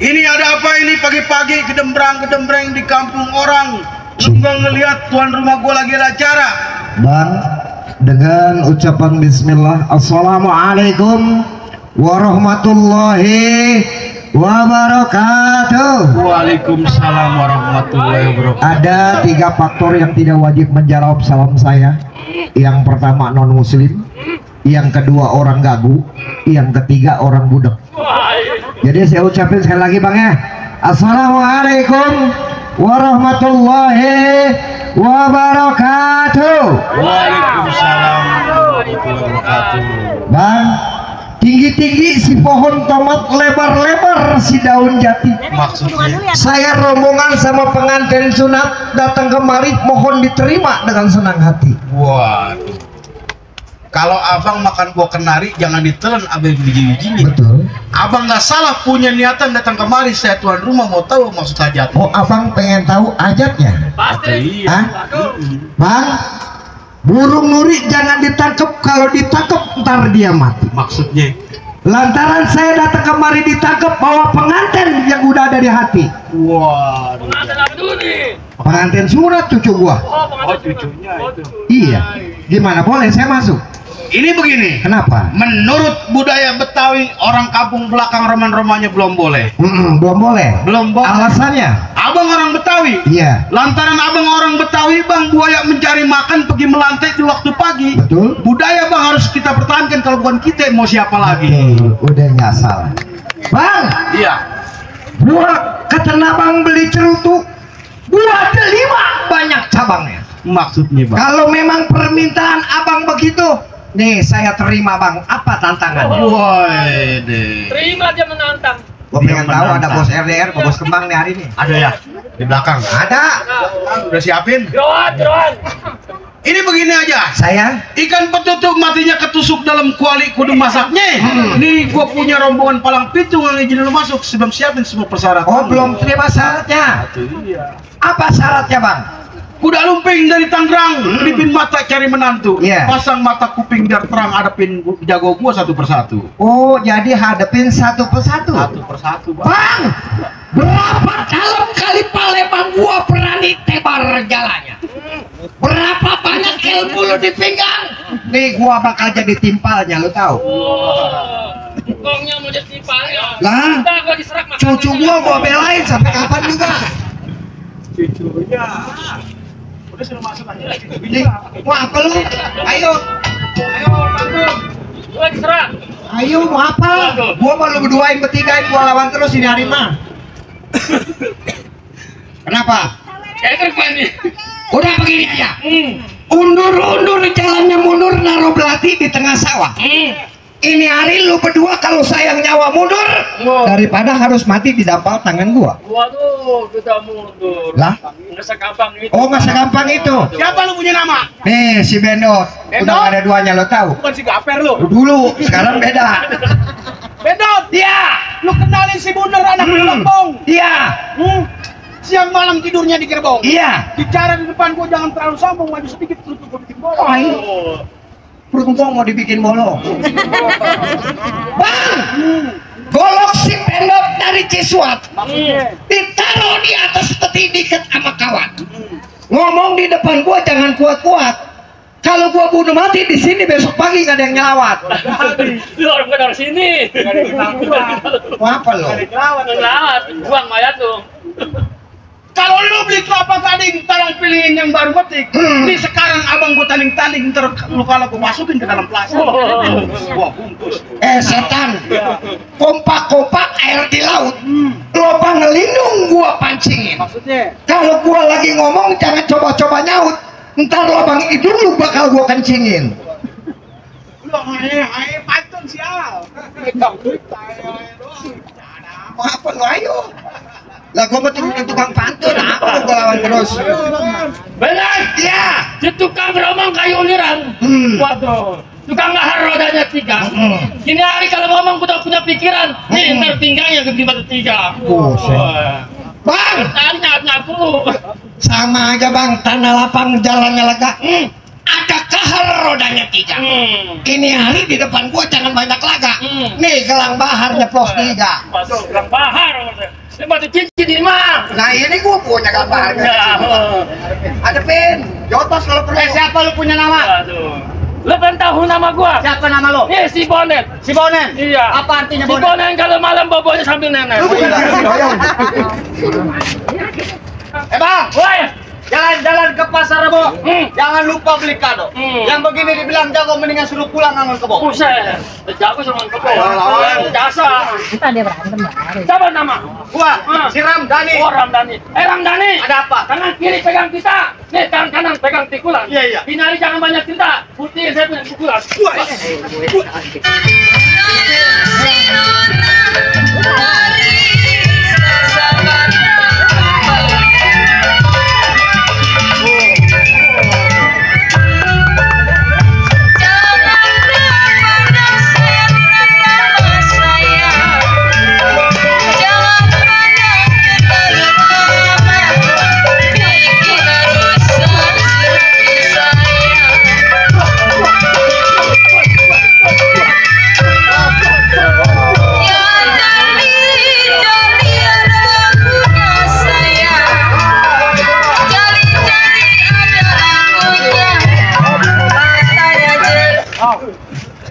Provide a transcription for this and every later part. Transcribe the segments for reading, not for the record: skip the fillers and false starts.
Ini ada apa ini pagi-pagi gedembrang-gedembreng di kampung orang? Enggak ngelihat tuan rumah gua lagi ada acara. Bang, dengan ucapan bismillah, assalamualaikum warahmatullahi wabarakatuh. Waalaikumsalam warahmatullahi wabarakatuh. Ada 3 faktor yang tidak wajib menjawab salam saya. Yang pertama non muslim, yang kedua orang gagu, yang ketiga orang budak. Jadi saya ucapin sekali lagi bang ya, assalamualaikum warahmatullahi wabarakatuh. Waalaikumsalam warahmatullahi wabarakatuh. Bang, tinggi-tinggi si pohon tomat, lebar-lebar si daun jati. Maksudnya Saya rombongan sama pengantin sunat datang kemari, mohon diterima dengan senang hati. waduh. Kalau abang makan buah kenari jangan ditelan abang biji-bijinya. Betul. Abang nggak salah punya niatan datang kemari, saya tuan rumah mau tahu maksud hajat. Oh, abang pengen tahu ajatnya? Pasti. Hah? Bang, burung nuri jangan ditangkap, kalau ditangkap ntar dia mati. Maksudnya Lantaran saya datang kemari ditangkap bawa pengantin yang udah ada di hati. waduh. Pengantin sunat cucu gua. Oh cucunya itu. Iya. Gimana, boleh saya masuk? Ini begini. Kenapa? Menurut budaya Betawi, orang kampung belakang roman-romannya belum boleh. Belum boleh. Belum boleh. Alasannya? Abang orang Betawi. Iya. Lantaran abang orang Betawi, bang, buaya mencari makan pergi melantai di waktu pagi. Betul. Budaya bang harus kita pertahankan, kalau bukan kita mau siapa lagi? Udah nggak salah. Bang, Iya. gua kata abang beli cerutu, gua delima banyak cabangnya. Maksudnya bang. Kalau memang permintaan abang begitu, nih saya terima bang. Apa tantangannya? Woi deh. Terima dia menantang. Gua pengen tahu ada bos RDR, bos kembang nih hari ini. Ada ya di belakang. Ada. Udah siapin. Jeroan. Ini begini aja. Saya Ikan petutup matinya ketusuk dalam kuali kudu masaknya. Nih gua punya rombongan palang pitung yang izin lu masuk sebelum siapin semua persyaratan. oh belum terima syaratnya. Iya. Apa syaratnya bang? Kuda lumping dari Tangerang, lipin mata cari menantu. Iya. Pasang mata kuping biar terang, hadapin jago gua satu persatu. Oh jadi hadepin satu persatu. Satu persatu bang. Bang, berapa dalam kali Palembang gua berani tebar jalannya? Berapa banyak ilmu lu di pinggang? Nih gua bakal jadi timpalnya, lu tahu? Bukongnya mau jadi tipalnya. Lah, Kita gua diserak makan. cucu gua belain sampai kapan juga? Cucunya. Udah suruh masuk aja. Nih, mau apa lu? Ayo, Ayo bantu. Gua diserak. ayo mau apa? Gua mau lu berduain bertigain, gua lawan terus ini hari mah. Kenapa? Kayak kerpan nih. Udah begini aja. Undur-undur jalannya mundur, naruh belati di tengah sawah. Ini hari lu berdua kalau sayang nyawa mundur daripada harus mati di dampal tangan gua. Waduh, kita mundur. Lah? Nggak segampang itu. Oh nggak segampang itu. Siapa lu punya nama? Nih si Bendot. Udah Bendot? nggak ada duanya, lo tahu? Bukan si Gaper lu. Dulu, sekarang beda. Bedot. Iya, Lu kenalin si Bunder anak Gerbong. iya, Siang malam tidurnya di gerbong. iya. Bicara di depan gua jangan terlalu sombong, maju sedikit terus gua bikin bola. Oh, iya. Perut gua mau dibikin bolong. Bang, golok si Bendot dari Ciswat ditaruh di atas peti diket sama kawan. Ngomong di depan gua jangan kuat-kuat. Kalau gua bunuh mati di sini besok pagi gak ada yang nyelawat. Lu orang gua dari sini. Mau apa lo? Ngelawat, buang mayat lu. Kalau lu beli kelapa gading, tolong pilihin yang baru petik. Ini sekarang abang gua tanding-tanding, ntar lu kalau gua masukin ke dalam plastik. Wah, bungkus. Setan, kompak-kompak air di laut, lubang ngelindung gua pancingin. Maksudnya? Kalau gua lagi ngomong jangan coba-coba nyaut, ntar lubang hidung lu bakal gua kencingin. Lu ayo pantun sial. Pegang duit, ayo doang. Mau apa lu, ayo? Lah gua mau tukang pantun, apa gua lawan terus? Benar. Iya. Di tukang beromong kayu uliran. Waduh. Tukang ngahar rodanya 3. Gini hari kalau ngomong udah punya pikiran. Nih ntar pinggangnya gede batu 3. Buset. Bang, Tadi nyapu. sama aja bang, tanah lapang jalannya lega. Adakah bahar rodanya 3. Ini hari di depan gua jangan banyak laga. Nih gelang bahar nyeplos 3. Waduh, gelang bahar. Ini batu cincin ini mah. Nah ini gua punya gelang bahar. Ada pin, jotos kalau perlu. Siapa lu punya nama? Waduh. Lu kan tahu nama gua? Siapa nama lu? Nih si Bonen. Si Bonen? Iya. Apa artinya Si Bonen? Bonen kalau malam bobonya sambil nenek. Bang, Woi, jalan-jalan ke pasar Rebo. Jangan lupa beli kado. Yang begini dibilang jago mendingan suruh pulang ngangon kebo. buset. Jago sama kebo. Jasa. Kita dia berantem baru. Siapa nama? Gua, si Ramdhani. Oh, Ramdhani. Ramdhani. Ada apa? Tangan kiri pegang kita. Nih, tangan kanan pegang tikulan. Iya, iya. Hinari jangan banyak cerita. Putih saya punya tikulan.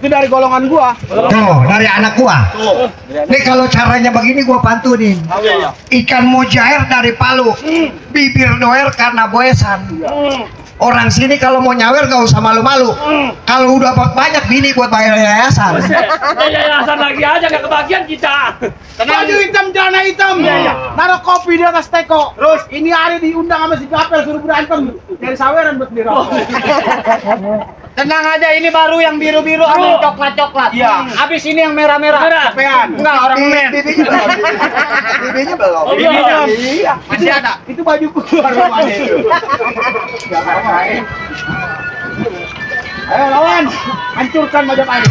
Itu dari golongan gua. Tuh, dari anak gua. Nih kalau caranya begini gua pantunin. Ikan mujair dari Palu. Bibir doer karena boesan. Orang sini kalau mau nyawer gak usah malu-malu. Kalau udah banyak bini buat bayar yayasan. Yayasan lagi aja gak kebagian kita. Baju hitam, celana hitam. Naruh kopi di atas teko. Terus ini hari diundang sama si Kapel suruh berantem. Dari saweran buat beli rokok. Tenang aja, ini baru yang biru-biru sama yang coklat-coklat. Iya. Habis ini yang merah-merah. Capean. Enggak, orang men. Bibinya belum. Bibinya belum. Oh, belum. Iya, masih ada. Itu baju keluar rumahnya itu. Ayo lawan, hancurkan Majapahit.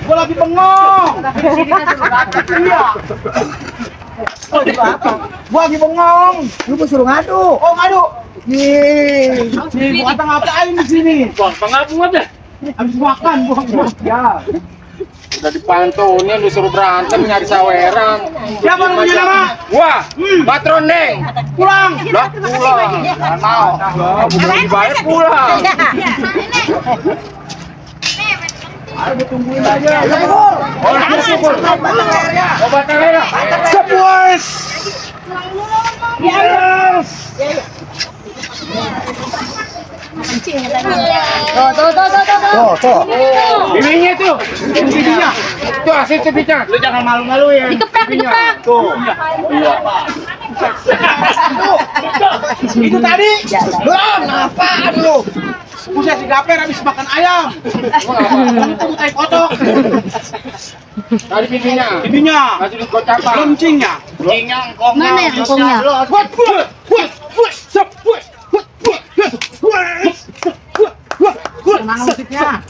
Gua lagi bengong. Iya. Gua lagi bengong. Lu gua suruh ngadu. Oh, ngadu. Nih, gua ngapain di sini? Bang, pengabung aja. Habis makan gua. Ya. Udah dipantunin, disuruh berantem nyari saweran. Siapa yang punya nama? Wah, Patron Neng. Pulang. Lah pulang. Nggak mau. Udah dibayar pulang. Ayo tungguin aja. Obat ya. Sepuas. Yes. Tuh. Bibinya tuh. Bibinya. Tuh hasil bibinya. Lu jangan malu-maluin. Dikeprak. Tuh. Itu tadi. Belum, apaan lu? Buset si Gaper habis makan ayam. Itu tai kotok. Tadi pipinya. Pipinya. Kasih gocapan. Loncingnya. Loncingnya, engkongnya. Mana ya engkongnya? Mana musiknya?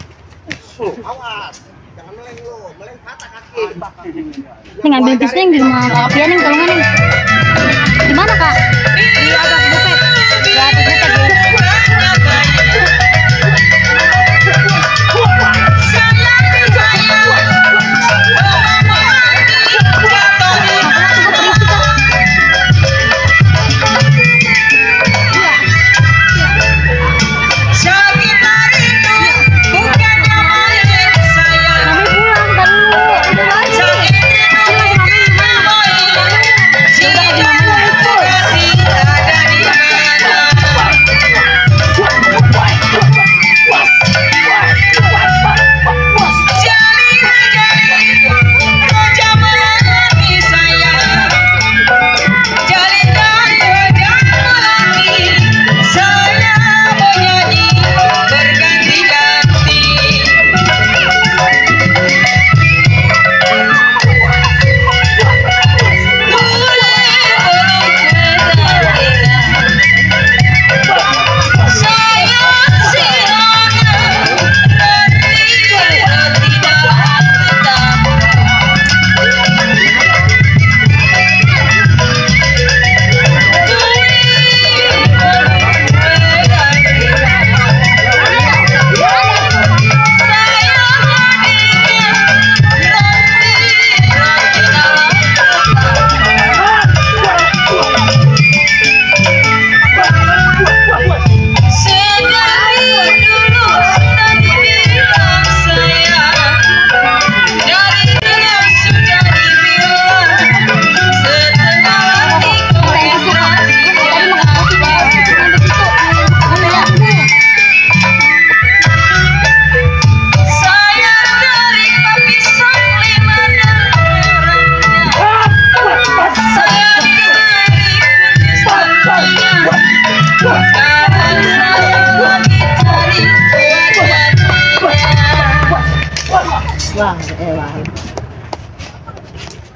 Nih ngambil bisnya yang di rumah Kak Apian yang tolongan nih. Di mana Kak? Di atas bukit. Di atas bukit.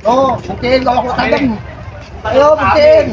Oh, buktiin kalau aku tajam. Ayo buktiin.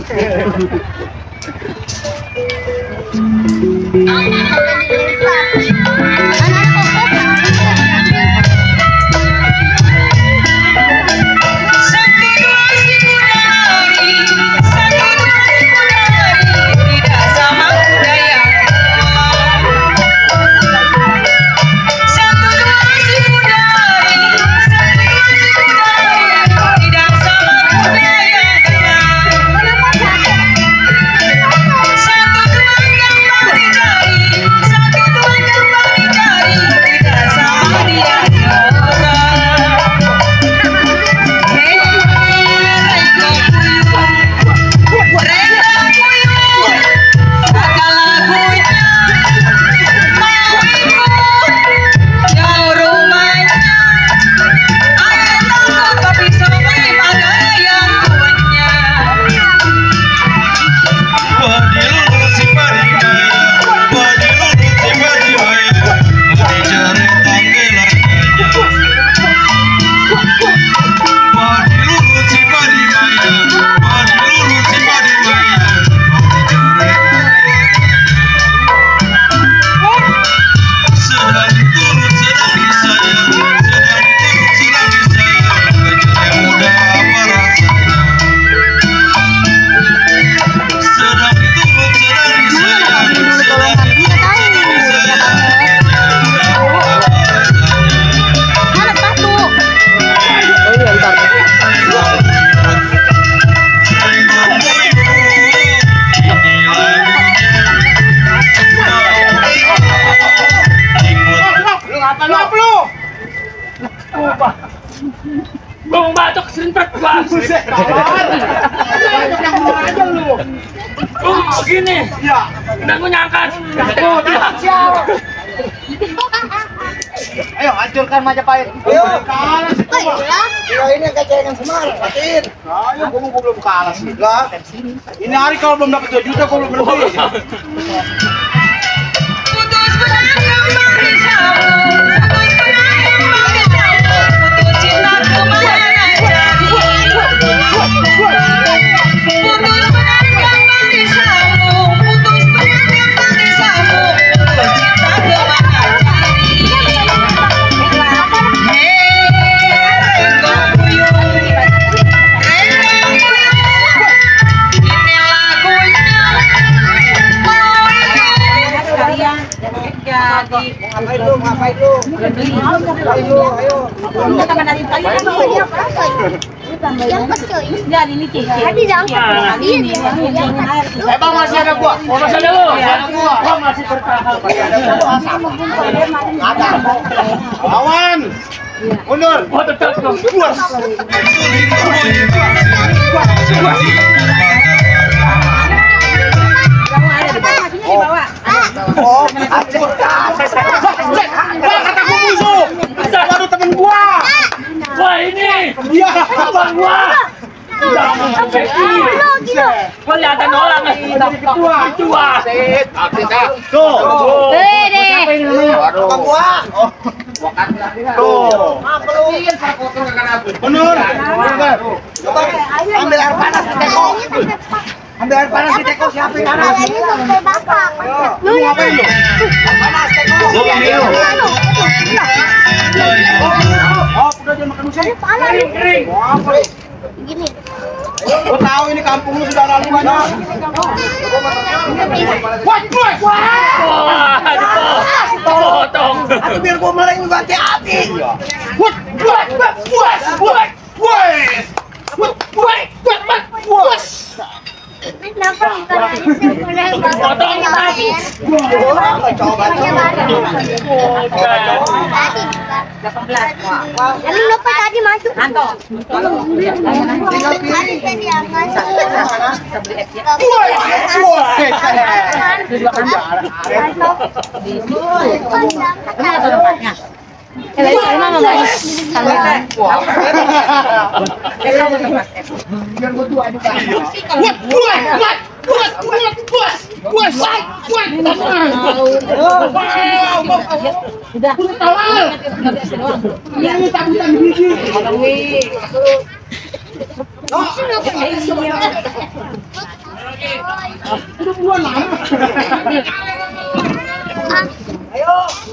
Bung batok serintet gua. Buset, kawan. Yang mau aja lu. Begini. Iya. Udah gua nyangkat. Ayo hancurkan Majapahit. Ayo kalah sih gua. Ya ini yang kecengan Semar, matiin. Ayo gua belum kalah sih. Lah. Ini hari kalau belum dapat 2 juta gua belum berhenti. Putus Bang masih ada gua. Oh, masih ada lu? Gua masih bertahan. Lawan. Mundur. Oh, tetap dong. Kata gua musuh. Waduh temen gua. Wah, ini. Iya. Abang gua. Kelihatan orang ketua. Tuh. Abang gua. Tuh. Mundur. Coba ambil air panas di teko. Ambil air panas di teko, siapin panas. Lu ngapain lu? Panas teko. Oh, udah jangan makan musik. Kering. Gini. Gua tahu ini kampung lu sudah lalu banyak. Wah, Wah, potong. Aku biar gua meleng juga hati-hati. Potong tadi. Emang lupa tadi masuk.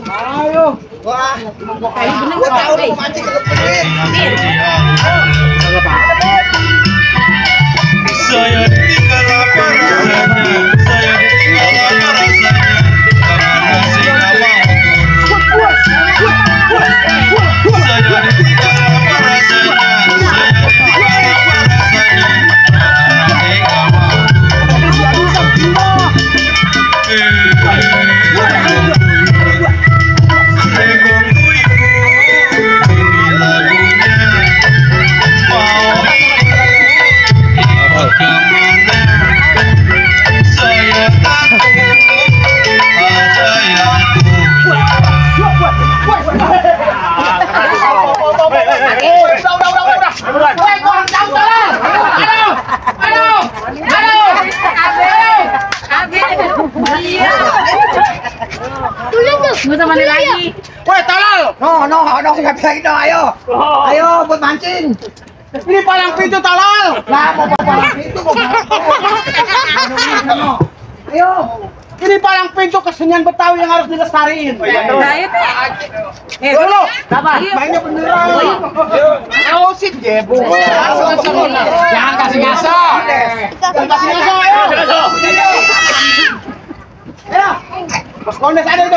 Ayo. Wah, gua tahu lu mancing ke duit. Saya ditinggal apa rasanya, saya ditinggal apa rasanya, karena saya nggak mau turun. Saya ditinggal apa rasanya, saya ditinggal apa rasanya, karena saya nggak mau turun. Ini lagunya mau kemana? Saya takut ada yang Woi, tolol. No, nggak bisa gitu, ayo. Ayo, buat mancing. Ini palang pintu tolol. Lah, mau palang itu, mau ayo. Ini palang pintu kesenian Betawi yang harus dilestariin. Dulu. Mainnya beneran. Oh, sip jebu. Jangan kasih ngaso. Jangan kasih ngaso, ayo. Ayo. Bos Kondes ada itu.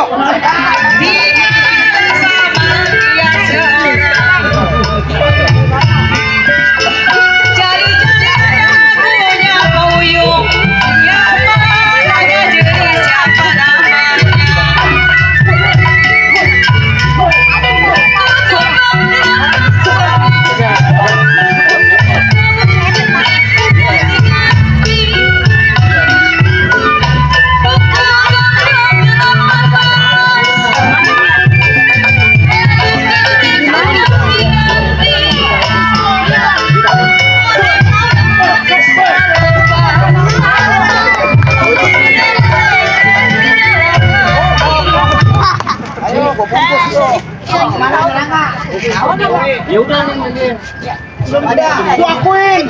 Gua akuin.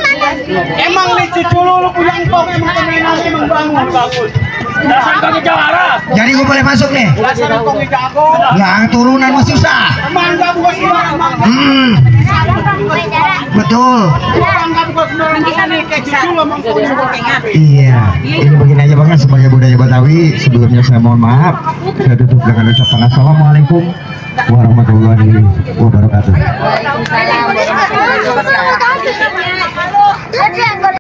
Emang nih cucu lu punya engkong emang permainannya emang bagus. Dasar kaki jawara. Jadi gue boleh masuk nih. Dasar kong jago. Yang turunan mah susah. Mangga bukan sembarang mangga. Betul. Mangga bukan sembarang mangga nih kayak cucu lo mangga. Iya. Ini begini aja Bang sebagai budaya Betawi. Sebelumnya saya mohon maaf. Saya tutup dengan ucapan assalamualaikum warahmatullahi wabarakatuh. Waalaikumsalam warahmatullahi wabarakatuh.